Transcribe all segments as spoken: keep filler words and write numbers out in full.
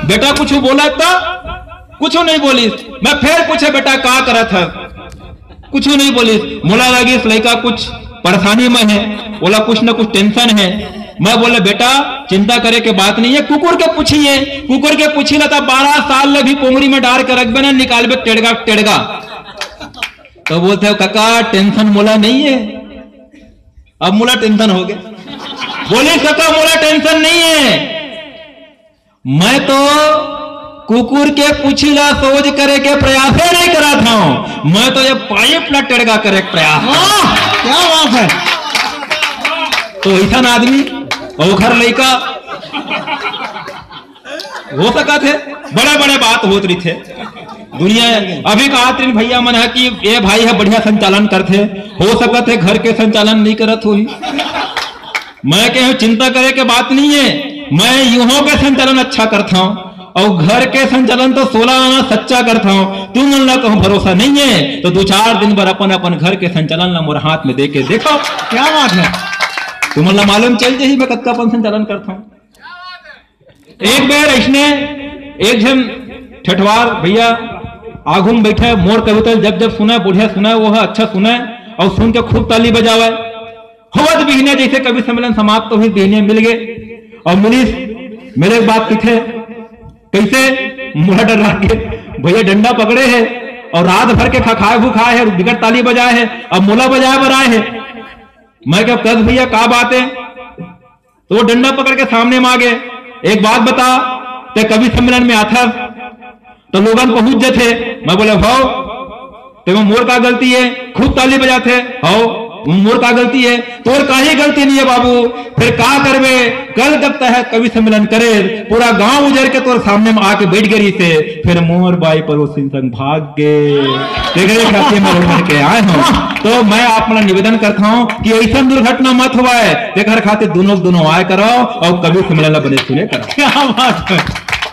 बेटा कुछ बोला त कुछ नहीं बोलिस। मैं फिर पूछे, बेटा का करत है? कुछ नहीं बोलिस। मोला लगिस लइका कुछ परेशानी में है, ओला कुछ न कुछ टेंशन है। मैं बोले, बेटा चिंता करे के बात नहीं है, कुकुर के पूछिए। कुकुर के पूछी ला त बारह साल ले भी पोंगरी में डार के रखबे ना, निकालबे टेड़गा टेड़गा। तो बोलते हो, काका टेंशन मोला नहीं है। अब मोला टेंशन हो गया। बोले, काका मोला टेंशन नहीं है, मैं तो कुकुर के पूछी ला सोझ करे के प्रयास नहीं करा था। मैं तो ये पाइप ला टेड़गा करे के प्रयास। वाह, क्या बात है। तो ऐसा ना आदमी, ओखर लइका हो सकत है, बड़े बड़े बात होत रहिथे दुनिया। अभी कहा तीन भैया मन है कि ये भाई है बढ़िया संचालन करथे, हो सकत है घर के संचालन नहीं करत होही। मैं कहूँ चिंता करे के बात नहीं है, मैं यूहों के संचालन अच्छा करता हूँ और घर के संचालन तो सोलह आना सच्चा करता हूँ। तुम मन ला कहूँ भरोसा नहीं है तो दो चार दिन बर अपन अपन घर के संचालन ला मोर हाथ में दे के देखो। क्या बात है। तुम मन ला मालूम चल जाही मैं कतका अपन संचालन करता हूँ। एक बार इसने एक जन ठेठवार भैया आगू में बैठे, मोर कविता जब जब सुना, बढ़िया सुना, वो अच्छा सुना और सुन के खूब ताली बजावे। होवत बिहने जैसे कवि सम्मेलन समाप्त हुई, बिहने मिल गए और मिलिस मेरे बात किथे कैसे मोला डर के भैया डंडा पकड़े है और रात भर के खखाए भूखाए है, बिकट ताली बजाए है, अब मोला बजाए बर आए है। मैं क्या कस भैया का बात है? तो वो डंडा पकड़ के सामने में आ गए। एक बात बता, ते कवि सम्मेलन में आथस तो लोगन पहुंच जथे। मैं बोले, भाव तेमा मोर का गलती है? खूब ताली बजाथे। हाव, मोर का गलती है? तोर काही गलती नहीं है बाबू। फिर का करबे? कल जब तह कवि सम्मेलन करे, पूरा गांव उजर के तोर सामने में आके बैठ गई से, फिर मोर बाई पड़ोसी संग भाग के तेरे खातिर मैं उमर के आए हूँ। तो मैं आप मन निवेदन करता हूँ कि ऐसा दुर्घटना मत हुआ है। तेकर खातिर दोनों दोनों आए करो और कवि सम्मेलन ला बने सुने करो। क्या बात है,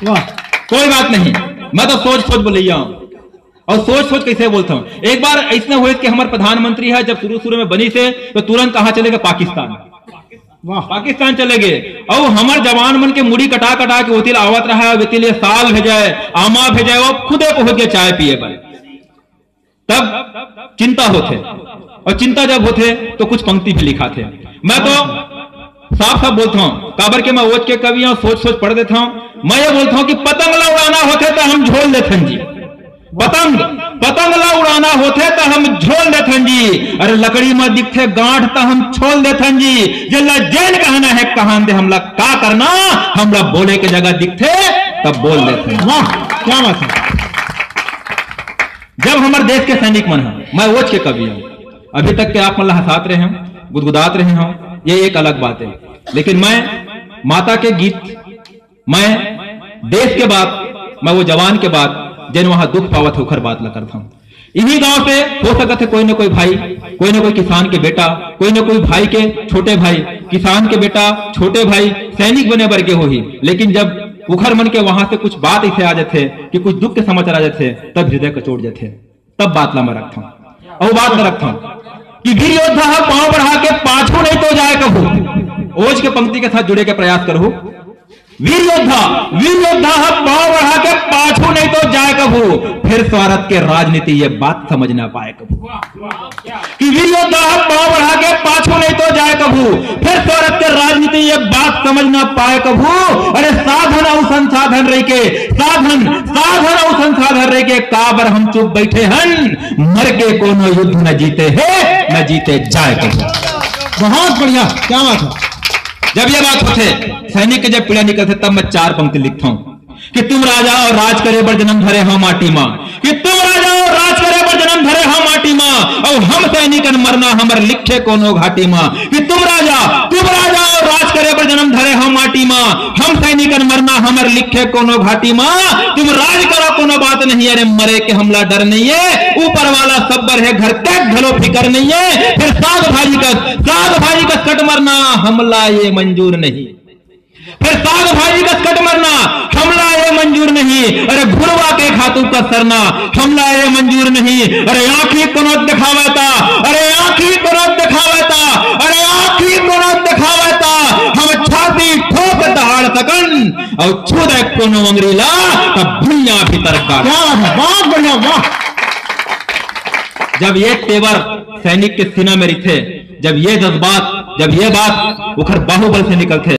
वाह। कोई बात नहीं, मैं तो सोच सोच बोलैया हूँ। और सोच सोच कैसे बोलता हूँ, एक बार ऐसने हुए कि हमारे प्रधानमंत्री है, जब शुरू शुरू में बनी से तो तुरंत कहाँ चले गए? पाकिस्तान। वाह। पाकिस्तान चले गए। और हमारे जवान मन के मुड़ी कटा कटा के ओतिल आवत रहा है, ओतिल ये साल भेजा है, आमा भेजा है, वो खुदे पहुंच गए चाय पिए बर। तब चिंता होथे, और चिंता जब होथे तो कुछ पंक्ति भी लिखाथे। मैं तो साफ साफ बोलता हूँ, काबर के मैं ओज के कवि हूँ, सोच सोच पढ़ देता हूँ। मैं ये बोलता हूँ कि पतंग ला उड़ाना होथे तो हम झोल देथन जी। पतंग, पतंग ला उड़ाना होथे तो हम झोल देथन जी। अरे लकड़ी में दिखथे गांठ तो हम छोल देथन जी। जेला जेन कहना है कहान दे, हमला का करना? हमला बोले के जगह दिखथे तब बोल देथन। वाह, क्या बात है। जब हमर देश के सैनिक मन ह, मैं ओज के कवि हूँ, अभी तक के आप मन ला हंसात रहे हूँ, गुदगुदात रहे हूँ, ये एक अलग बात है। लेकिन मैं माता के गीत, मैं देश के बात, मैं वो जवान के बात, जेन वहां दुख पावत है, ओखर बात ला करता हूँ। इही गांव से हो सकत है कोई ना कोई भाई, कोई ना कोई किसान के बेटा, कोई ना कोई भाई के छोटे भाई, किसान के बेटा, छोटे भाई सैनिक बने बर के होही, लेकिन जब उखर मन के वहां से कुछ बात ऐसे आ जाथे कि कुछ दुख के समाचार आ जाथे, तब हृदय कचोट जाथे। तब बात ला मैं रखता हूँ, और बात ला रखता हूँ कि वीर योद्धा ह पांव बढ़ा के पाछू नहीं तो जाए कभू। ओज के पंक्ति के साथ जुड़े के प्रयास करू। वीर योद्धा, वीर योद्धा ह पांव बढ़ा के पाछू नहीं तो जाए कभू, फिर स्वार्थ के राजनीति ये बात समझ ना पाए कभू। कि वीर योद्धा ह पांव बढ़ा के पाछू नहीं तो जाए कभू, फिर स्वार्थ के राजनीति ये बात समझ ना पाए कभू। अरे साधन अउ संसाधन रह के, साधन, साधन अउ संसाधन रह के काबर हम चुप बैठे हन? मर के कोनो युद्ध न जीते है, न जीते जाए कभू। बहुत बढ़िया, क्या बात है। जब ये बात होथे, सैनिक के जब पीड़ा निकलथे, तब मैं चार पंक्ति लिखता हूँ कि तुम राजा और राज करे बर जन्म धरे हो माटी माँ, कि तुम राजा और राज करे बर जन्म धरे हो माटी माँ, और हम सैनिकन मरना हमर लिखे कोनो घाटी माँ। कि तुम राजा, तुम राजा और राज करे बर जन्म धरे हो माटी माँ, हम सैनिकन मरना हमर लिखे कोनो घाटी माँ। तुम राज करो कोनो बात नहीं, अरे मरे के हमला डर नहीं है, ऊपर वाला सब्बर है, घर तक घलो फिकर नहीं है। फिर साग भाजी का, साग भाजी का कट मरना हमला ये मंजूर नहीं। फिर साग भाजी कस कट मरना, हमला ये मंजूर नहीं। अरे घुड़वा के खातू का सरना, हमला ये मंजूर नहीं। अरे आंखी कोनो दिखावता, अरे आंखी कोनो दिखावता, अरे आंखी कोनो दिखावता। हम छाती ठोक दहाड़ सकन, अउ छू दे कोनो अंगरी ला, तब भुइयां भीतर का। क्या बात है, बहुत बढ़िया, वाह। जब ये तेवर सैनिक के सीना में रहिथे, जब ये जज्बात, जब ये बात उखर बाहुबल से निकलथे,